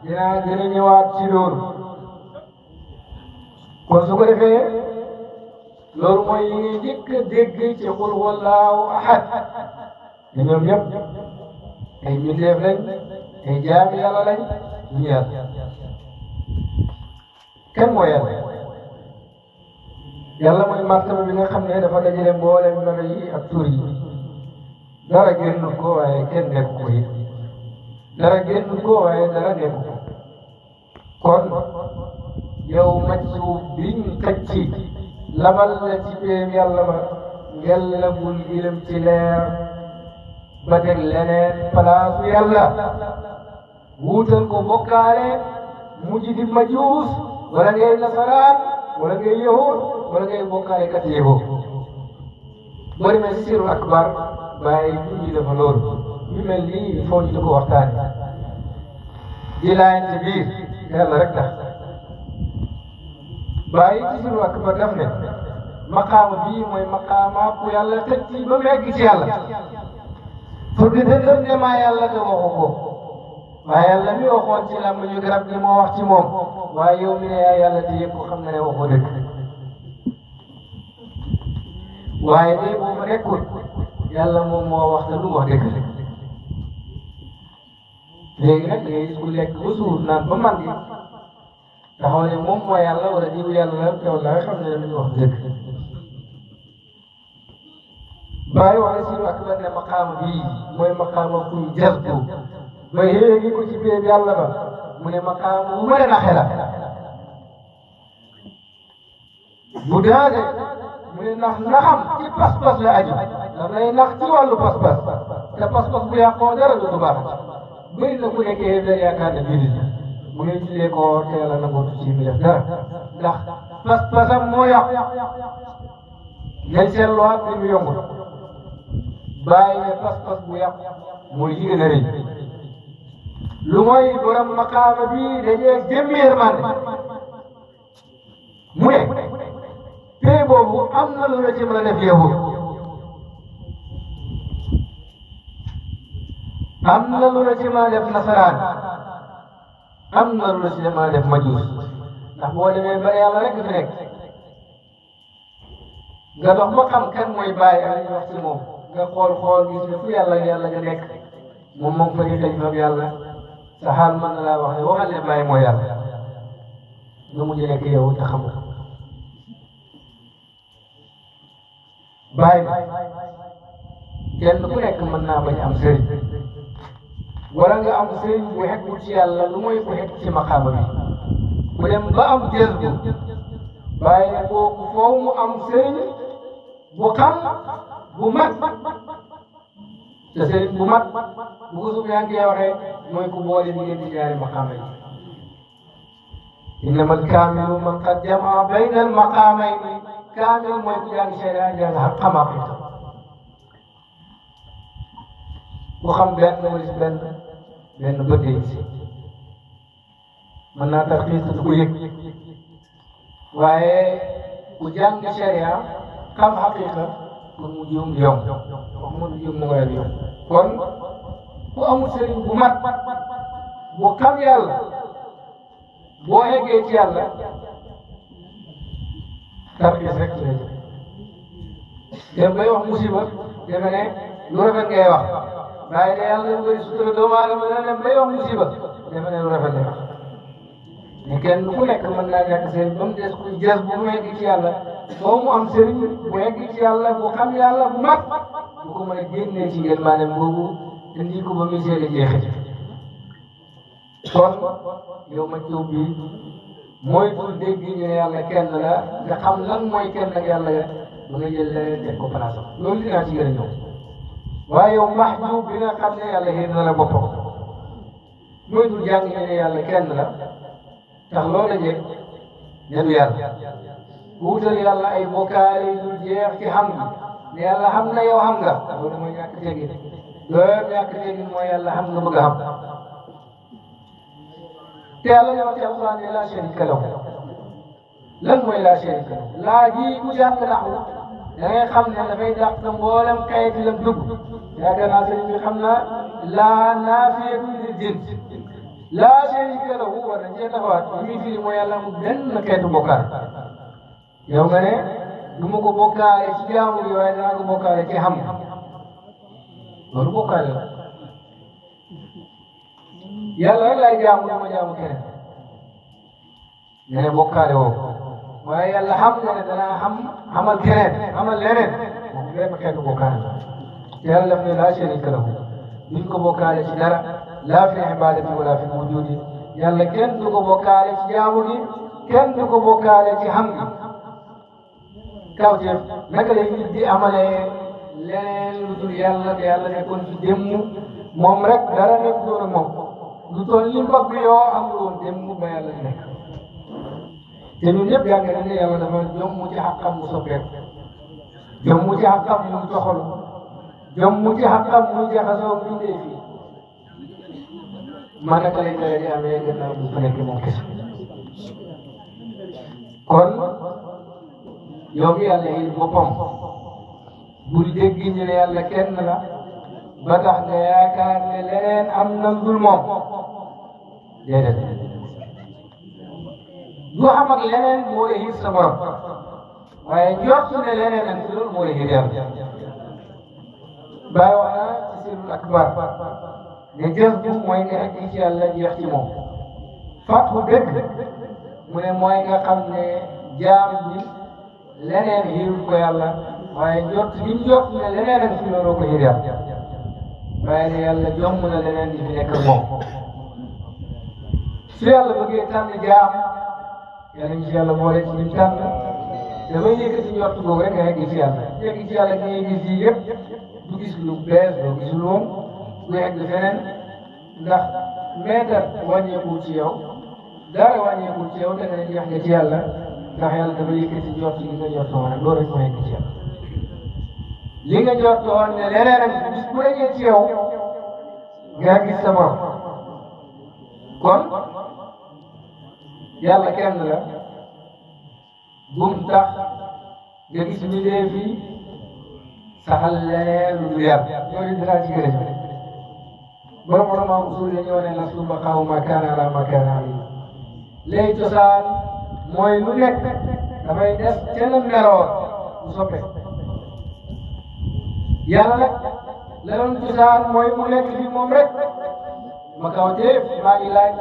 Speaker 2: dinaa gën a ñëwaat ci loolu kon su ko defee loolu mooy yi ngi njëkk a dégg ci qul wallaahu ahad ne ñoom ñëpp ay mbindeef lañ ay jaami yàlla lañ ñu yàlla kenn mooy yàlla yàlla mooy martaba bi nga xam ne dafa dajale mboolem melo yi ak tur yi dara génn ko waaye kenn nekk ko it dara génn ko waaye dara nekk ko kon yow maccu biñ xëcc labal la ci péem yàlla ba ngel la bul gërëm ci leer ba teg leneen palaasu yàlla wuutal ko bokkaale mujj di majuus wala ngay nasaraan wala ngay yahud wala ngay bokkaale kat yahud boo demee si sirul akbar bàyyi junji dafa loolu ñu mel nii il faut ñu di ko waxtaane di laayante biir yàlla rek tax bàyyi ci sirul akbar daf ne maqaama bii mooy maqaama ku yàlla xëcc ba mu egg ci yàlla fëgg dëndëm ne maa yàlla te waxu ko waaye yàlla mi waxoon ci làmb ñu garab gi moo wax ci moom waaye yow mi ne yaa yàlla te yëpp xam na ne waxoo dëgg waaye de bu ma nekkul yàlla moom moo wax te lu mu wax dëgg léegi nag ngay gis ku lekk ba suur naan ba mandi taxaw ne moom mooy yàlla wala diw yàlla la te wala xam ne lu ñu wax dëgg bàyyi wax ne siru akbar ne maqaama bii mooy maqaama kuy jasbu ba yéegi ko ci biir yàlla ba mu ne maqaama bu mën a naxe la bu daade mu ne ndax naxam ci pas-pas la aju daf lay nax ci wàllu pas-pas te pas-pas bu yàqoo dara du baax bëri na ku nekkee da yaakaar ne jullit la mu ngi jullee ko te yàlla nangootu ci mi def dara ndax pas-pasam moo yàqu nañ seetluwaat li mu yomb bàyyi ne pas-pas bu yàqu mooy yi gën a rëy lu mooy borom maqaama bi dajee jëmmi yërmande mu ne pee boobu am na lu la ci mën a def yow am na lu la ci mën a def nasaraan am na lu la ci mën a def majuus ndax boo demee ba yàlla rek fi nekk nga dox ba xam kan mooy bàyyi ak li wax ci moom nga xool gis ne fu yàlla nga nekk moom moom fa ñu xëy fa yàlla sa xaal mën na laa wax ne waxal ne bàyyi mooy yàlla nga mujj nekk yow te xam nga bàyyi kenn ku nekk mën naa bañ am sëriñ wala nga am sëriñ bu xeggul ci yàlla lu mooy bu xegg ci maqaama bi bu dem ba am jël bu bàyyi ne kooku foofu mu am sëriñ bu xam bu mat te sëriñ bu mat bu ko suuf yaa ngi koy waxee mooy ku boole diggante ñaari maqaama yi innama alkaamilu man qad jamaa bayna almaqaamayni kaamil mooy ku jàng sharia jàng xam-xam ku xam benn wala benn bët yi mën naa tax xiis du ko yëg waaye ku jàng sharia xam xaqiqa pour mu juum yomb wax mu juum mu ngay yomb kon ku amul sëriñ bu mat bu xam yàlla boo eggee ci yàlla tarxiis rek lay dem bay wax musiba defe ne lu rafet ngay wax waaye de yàlla lu bëri sutura doomu aadama dana dem bay wax musiba defe ne lu rafet lay wax mais kenn ku nekk mën naa ñàkk sëriñ ba mu des ku jës bu mu egg ci yàlla foo mu am sëriñ bu egg ci yàlla bu xam yàlla bu mat bu ko mën a génnee ci ngeen maanaam boobu indi ko ba muy seede jeexit kon yow ma jiw bi mooy bul dégg ñu ne yàlla kenn la nga xam lan mooy kenn ak yàlla ba nga jël leneen teg ko place am loolu dinaa ci gën a ñëw waaye yow max jiw bi nga xam ne yàlla xëy na la boppam mooy bul jàng ñu ne yàlla kenn la tax loola jeeg ne du yàlla wuutal yàlla ay bokkaale yu dul jeex ci xam gi ne yàlla xam na yow xam nga loolu mooy ñàkk teggin loolu ñàkk teggin mooy yàlla xam nga bëgg a xam te yàlla ñoo ci alquran ne laa sharika lahu lan mooy laa sharika lahu laa ji ku jàng naxu da ngay xam ne dafay dàq mboolem kayit lam dugg yaakaar naa sëriñ bi xam na laa naafiyatu lil jins laa sharika lahu war nañ cee taxawaat li muy firi mooy yàlla amul benn xeetu bokkaale yow nga ne du ma ko bokkaale ci jaamu bi waaye danaa ko bokkaale ci xam loolu bokkaale la yàlla rek laay jaamu du ma jaamu keneen nga ne bokkaale woo waaye yàlla xam na ne danaa xamal keneen xamal leneen moom benn xeetu bokkaale la yàlla daf ne laa sharika lahu duñ ko bokkaale ci dara laa fi ibadati wala fi wujudi yàlla kenn du ko bokkaale ci jaamu gi kenn du ko bokkaale ci xam gi kawteef naka lay nit di amalee leneen lu dul yàlla te yàlla nekkoon ci démb moom rek dara nekk doon ak moom lu toll ni mbokk yoo amul woon démb ba yàlla di nekk te ñun ñëpp jàng nañ ne yàlla dafa jom mu ci xàqam mu soppeeku jom mu ci xàqam mu doxalu jom mu ci xàqam mu jaxasoo bindee fii man naka lay tere di amee gannaaw bu fa nekk moom kese kon yow mi yàlla yi boppam bul dégg ñu ne yàlla kenn la ba tax nga yaakaar ne leneen am na dul moom déedéet du xam ak leneen moo lay xiir sa borom waaye njort ne leneen ak loolu moo lay xiir yàlla bàyyi wax na ci sirrul akbar ne jëf bu mooy nga egg ci yàlla jeex ci moom fàttu dëgg mu ne mooy nga xam ne jaam bi leneen xiirul ko yàlla waaye njort li njort ne leneen ak ci loolu ko xiir yàlla waaye ne yàlla jomm na leneen di fi nekk moom su yàlla bëggee tànn jaam yàlla ñu ci yàlla boole ci lim tànn dafay yëkkati njort boobu rek nga yegg ci yàlla yegg ci yàlla gi ngay gis yi yëpp du gis lu bees doo gisul woon du yegg feneen ndax meetar wàññeekul ci yow dara wàññeekul ci yow te nga ne jeex nga ci yàlla ndax yàlla dafa yëkkati njort li nga njortoon rek loolu rek moo yegg ci yàlla li nga njortoon ne leneen ak bis bu eggee ci yow nga gis sa borom kon yàlla kenn la bum tax nga gis ñu dee fii saxal leneen lu dul yàlla loolu dinaa ci gën a borom ulama usul dañoo ne naslu baqaawu ma kaana ala ma kaana alayhi lay cosaan mooy lu nekk dafay des ca la meloon bu soppe yàlla nag la doon cosaan mooy mu nekk fi moom rek ma kaw téef maa ngi laaj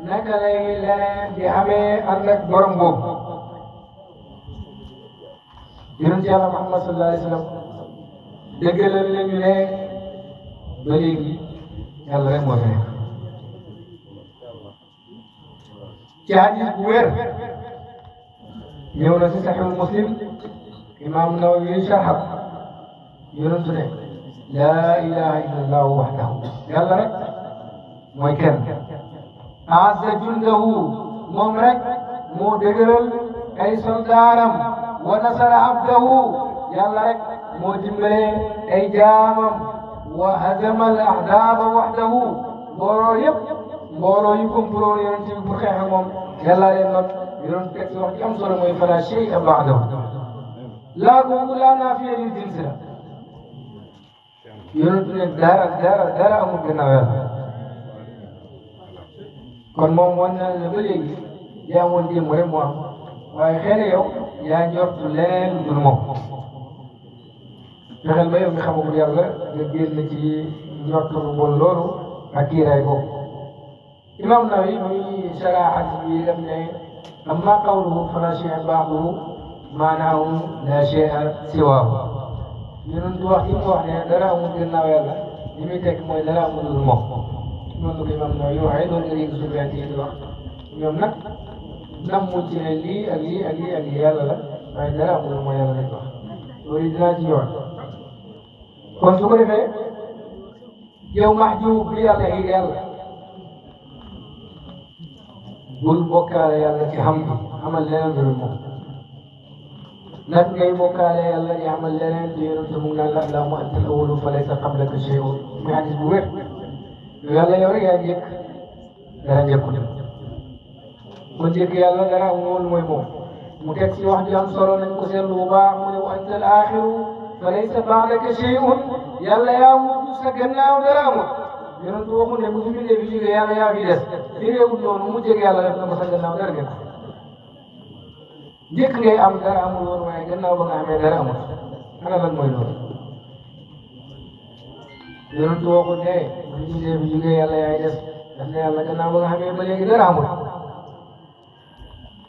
Speaker 2: naka lay leneen di amee ànd ak borom boobu yonent yàlla Muhammad sallallahu alayhi wa sallam dëggalal nañu ne ba léegi yàlla rek moo fi nekk ci hadis bu wér ñëw na si saxihu Muslim imam Nawawi sharxa yonent ne laa ilaha illa allahu waxdahu yàlla rek mooy kenn aazza jundahu moom rek moo dëgëral ay soldaaram wa nasara abdahu yàlla rek moo dimbale ay jaamam wa hazama al ahzaaba waxdahu mbooloo yëpp mbooloo yu complot yonent bi pour xeex ak moom yàlla leen not yonent teg si wax ci am solo mooy fala shay'a ba'dahu laa googu laa naafiya lil jins la yonent ne dara amul gannaaw yàlla kon moom wan na la ba léegi yaa moon démb rek moo am waaye xëy na yow yaa njortu leneen dul moom fexeel ba yow mi xamagul yàlla nga génn ci njortu lu bon loolu ak kiiraay boobu imam Nawawi muy sara hadis bi def ne amma qawluhu fala shay'a ba'dahu maanaahu la shay'a siwaahu yonent du wax yi mu wax ne dara amul gannaaw yàlla li muy tekk mooy dara amul dul moom noonu la ko imam Nawawi waxee loolu nga dégg suufiyaan yi di wax ñoom nag nammul ci ne lii ak lii ak lii ak lii yàlla la waaye dara amul mooy yàlla lañ wax loolu dinaa ci ñëwaat kon su ko defee yow mahjuub bi yàlla yi yàlla bul bokkaale yàlla ci xam bi xamal leneen dul moom nag ngay bokkaale yàlla di xamal leneen di yonent mu ngi naan la allahumma anta al-awwalu fa laysa qablaka shay'un muy hadis bu wér yàlla yow rek yaa njëkk dara njëkkul mu njëkk yàlla dara amul mooy moom mu teg si wax ju am solo nañ ko seetlu bu baax mu ne wa anta al-aaxiru fa laysa ba'daka shay'un yàlla yaa mujj sa gannaaw dara amul yonent waxu ne bu fi bindee bi jógee yàlla yaa fi des fi réewul noonu mu njëkk yàlla def na ko sa gannaaw dara ngeen njëkk ngay am dara amul woon waaye gannaaw ba nga amee dara amul ana lan mooy loolu yonent waxu ne bu fi bindee bi jógee yàlla yaay des daf ne yàlla gannaaw ba nga xamee ba léegi dara amul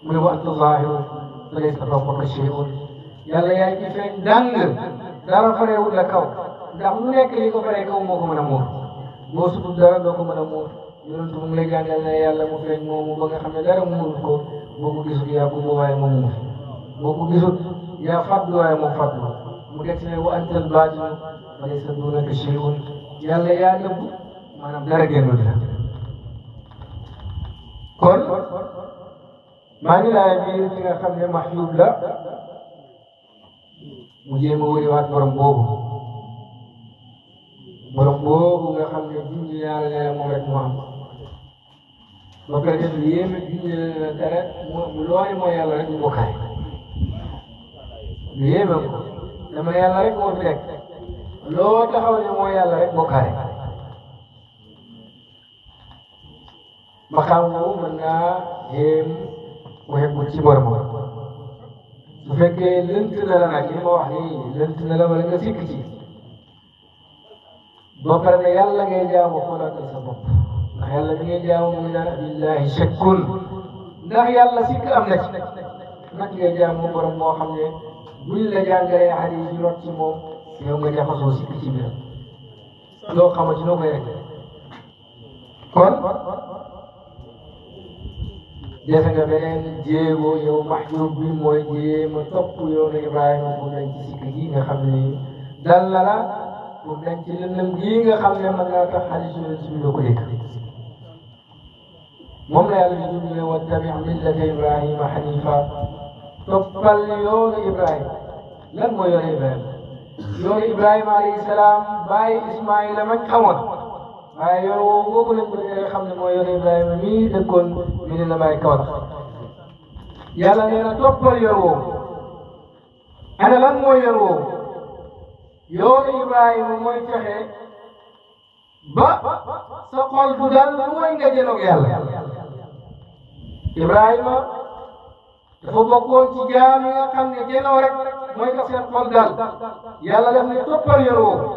Speaker 2: mu ne wa anta zaahiru fa laysa fawqaka shay'un yàlla yaay ci feeñ dàng dara fareewul la kaw ndax lu nekk li ko faree kaw moo ko mën a muur boo sutul dara doo ko mën a muur yonent mu ngi lay jàngal ne yàlla mu feeñ moomu ba nga xam ne dara muurul ko boo ko gisul yaa ko waaye moom muur boo ko gisul yaa fàddu waaye moom fàddu mu teg si ne wa anta al-baatinu fa laysa duunaka shay'un yàlla yaa nëbb maanaam dara génnul la kon maa ngi laay biir ki nga xam ne mahjuub la mu jéem a wëriwaat borom boobu nga xam ne junj yàlla ne moom rek mu am ba pare def lu yéeme junj na dara loolu mooy yàlla rek mu bokkaay lu yéeme ko dama yàlla rek moo fi nekk loo taxaw ne mooy yàlla rek bokkaay ma xam nga mën naa jéem waxee ci borom su fekkee lënt na la nag li ma wax nii lënt na la wala nga sikk ci boo pare ne yàlla ngay jaamu xoolaatal sa bopp ndax yàlla bi ngay jaamu mu ngi naan billahi shakkun ndax yàlla sikk am na ci nag ngay jaamu borom moo xam ne buñ la jàngalee xadiis yi rot ci moom yow nga jaxasoo sikk ci biir loo xama ci noo koy rek kon defe nga beneen jéego yow mahjuub bi mooy jéem a topp yoonu Ibrahima pour nañ ci sikk gi nga xam ne dal na la pour nañ ci lëndëm gii nga xam ne mën naa tax xadiis yonent bi doo ko dégg moom la yàlla di dund ne wattabi' millata Ibrahima hanifa toppal yoonu Ibrahima lan mooy yoonu Ibrahima yoonu Ibrahima alayhi salaam bàyyi Ismaïla mañ xamoon waaye yoon woowu boobu lañ ko defee xam ne mooy yoonu Ibrahima mii dëkkoon mi ne la may kaw la yàlla nee na toppal yoon woowu ana lan mooy yoon woowu yoonu Ibrahima mooy fexe ba sa xol du dal lu mooy nga jëloog yàlla. Ibrahima dafa bokkoon ci jaam yi nga xam ne jëloo rek mooy tax seen xol dal yàlla def ne toppal yoon woowu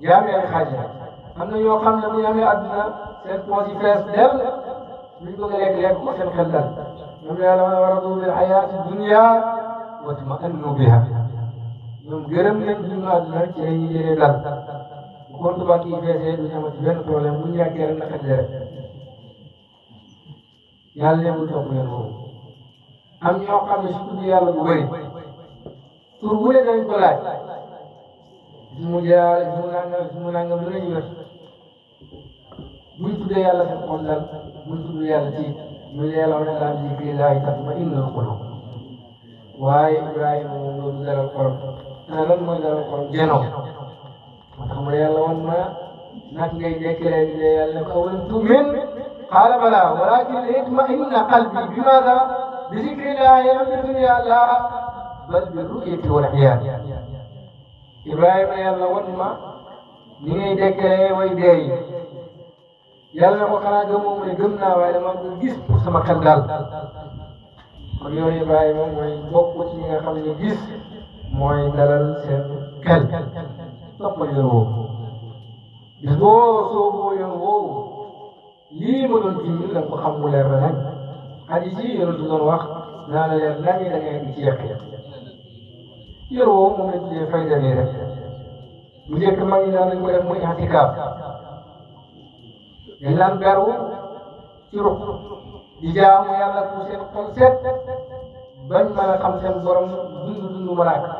Speaker 2: jaam yi ay xaaj am na ñoo xam ne bu ñu amee àdduna seen poos yi fees del luñ bëgg a lekk ko seen xel dal ñoom yàlla wa radu bil hayaati dunya wa tma'annu biha ñoom gërëm nañ duñu àdduna ci la ñuy jëlee dal bu compte banque yi feesee duñu amati benn problème bu ñu yàggee rek na xel rek yàlla ne bul topp yoon woowu am ñoo xam ne su tudd yàlla bu bëri tur bu ne dañ ko laaj ismu jaar ismu nangam lu nañu wér buñ tuddee yàlla seen xol dal buñ tudd yàlla ci ñu yàlla wax ne laa zikrillahi tatma'innul qulub waaye Ibrahima moom loolu dalal xolam ana lan mooy dalal xolam jenoo moo tax mu ne yàlla wan ma nag ngay dekkilee di ne yàlla ne ko awalam tu'min qaala balaa walakin liyatma'inna qalbi bimaada bi zikrillahi am bi dunya la bal bi ru'yati wal iyaan Ibrahima yàlla wan ma ni ngay dekkilee way dee yi yàlla na ko xanaa gëmoo mu ne gëm naa waaye dama ko gis pour sama xel daal kon yow Ibrahima mooy bokk ci ñi nga xam ne gis mooy dalal seen xel toppal yoon woowu bis boo sooboo yoon woowu lii ma doon junj da nga ko xam mu leer la nag hadis yi yoon du doon wax naa la leer lan da ngay indi ci yàq yoon woowu moom lañ tuddee fayda nii rek bu njëkk mag ñi daan nañ ko def muy i'tikaaf dañ daan beru ci ruq di jaamu yàlla pour seen xol seet bañ mën a xam seen borom dund malaaka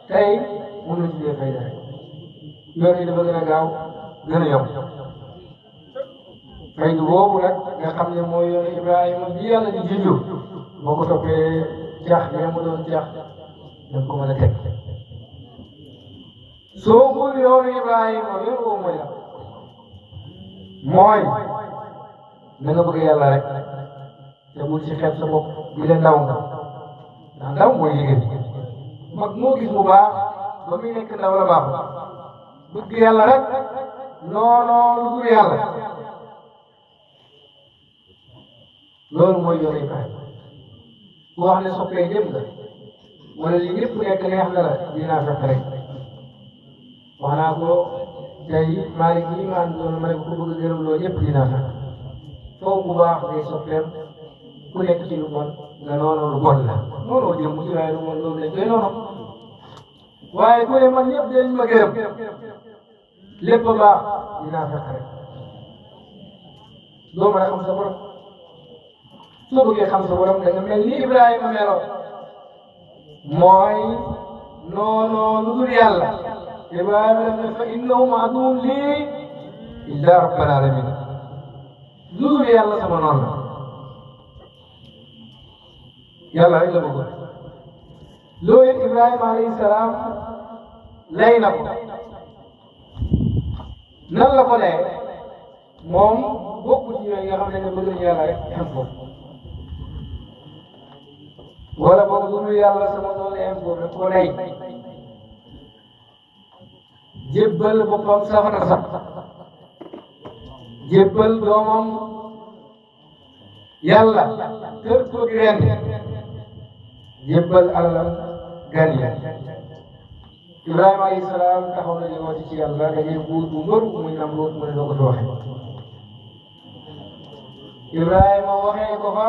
Speaker 2: tey moom la tuddee fayda rek yoon yi dafa gën a gaaw gën a yomb faydu boobu nag nga xam ne mooy yoonu Ibrahima bi yàlla di junju boo ko toppee jax ya mu doon jax da nga ko mën a teg soo bul yoonu Ibrahima yoon woowu mooy la mooy na nga bëgg yàlla rek te bul ci xeeb sa bopp di leen ndaw nga ndax ndaw mooy liggéey mag moo gis mu baax ba muy nekk ndaw la baax bëgg yàlla rek non lu dul yàlla loolu mooy yoonu Ibrahima ku wax ne soppee ñëpp nga wala li ñëpp nekk neex na la dinaa fekk rek wax naa ko tey Malick yi ma àndoon ma ne ko bëgg gërëm loolu ñëpp dinaa fekk foofu bu baax ngay soppeem ku nekk ci lu bon nga noonu lu bon la noonu jëm ci waaye lu bon loolu lañ koy noonu waaye ku ne man ñëpp dañ ma gërëm lépp baax dinaa fekk rek doo mën a xam sa borom soo bëggee xam sa borom da nga mel ni Ibrahima meloon mooy noonu lu dul yàlla Ibrahima def ne fa innahum aduwwun lii illaa rabbil alamin lu dul yàlla sama noonu la yàlla rek la bëggoon loolu Ibrahima alayhi salaam lay na ko nan la ko lee moom bokku ci yooyu nga xam ne bëgg nañu yàlla rek am foofu wala boog lu dul yàlla sama noonu am foofu rek ko lay jébbal boppam safara sax jébbal doomam yàlla kër ko di ren jébbal alalam gan ya Ibrahima alayhi salaam taxaw na di woote ci yàlla dañuy buur bu mbër muy Namruud mu ne doo ko fi waxee Ibrahima waxee ko fa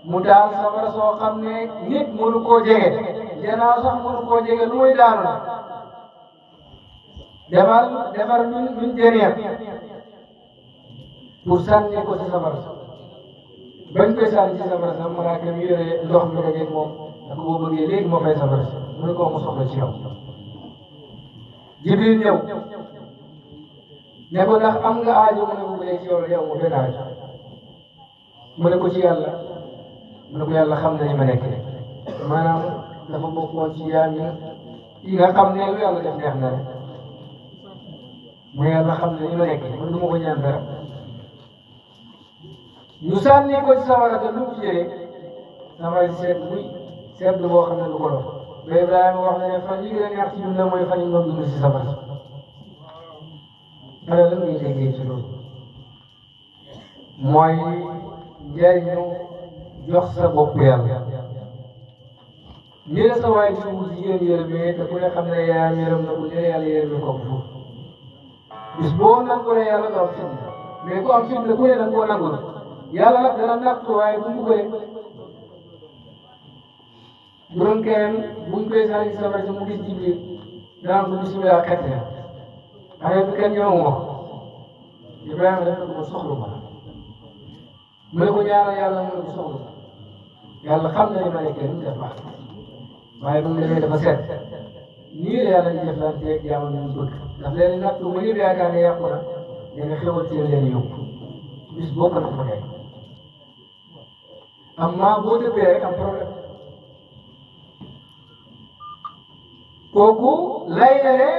Speaker 2: mu daal safara soo xam ne nit mënu koo jege janaaw sax mënu koo jege lu muy daanu defar min jëriñ pour sànni ko ci safara bañ koy sànni ci safara sax malaaka mi yore ndox mi dajeeg moom ak boo bëggee léegi moo fay safara si mu ne ko mu soxla ci yow Jibril ñëw ne ko ndax am nga aajo mu ne ko bu dee ci yow la yow mu benn aajo mu ne ko ci yàlla mu ne ko yàlla xam na ni ma nekk maanaam dafa bokkoon ci yaam yi nga xam ne lu yàlla def neex na rek mu yàlla xam ne ni ma nekk man du ma ko ñaan dara ñu sànni ko ci safara te lu ci jëlee safara si seet muy seet boo xam ne du ko doon ba Ibrahima wax na ne fan yi gën a neex ci dundam mooy fan yi doon dund si safara ana lan ngay déggee ci loolu mooy njariñu jox sa bopp yàlla ni la sa waay ji wu jigéen yërëmee te ku ne xam ne yaayam yërëm na ko ne yàlla yërëmee ko foofu bis boo nangu ne yàlla doo am fit mais ku am fit la ku ne da nga koo nangu yàlla nag dana natt waaye bu mu bëggee bu doon keneen buñ koy sànni ci safara mu gis Jibril daan ko bisimilah xet ya waaye bi kenn ñëw moo Ibrahima def na ko ma soxlu ma mu ne ko ñaanal yàlla mu ne ko soxlu ma yàlla xam na ne ma ne kenn def baax waaye bu mu demee dafa set nii la yàlla di jëflanteeg jaamam ñu bëgg ndax léegi natt bu ñëpp yaakaar ne yàqu na danga xewal ci leen yóbbu bis boo ko dafa nekk amma boo dëppee rek am problème kooku lay na ne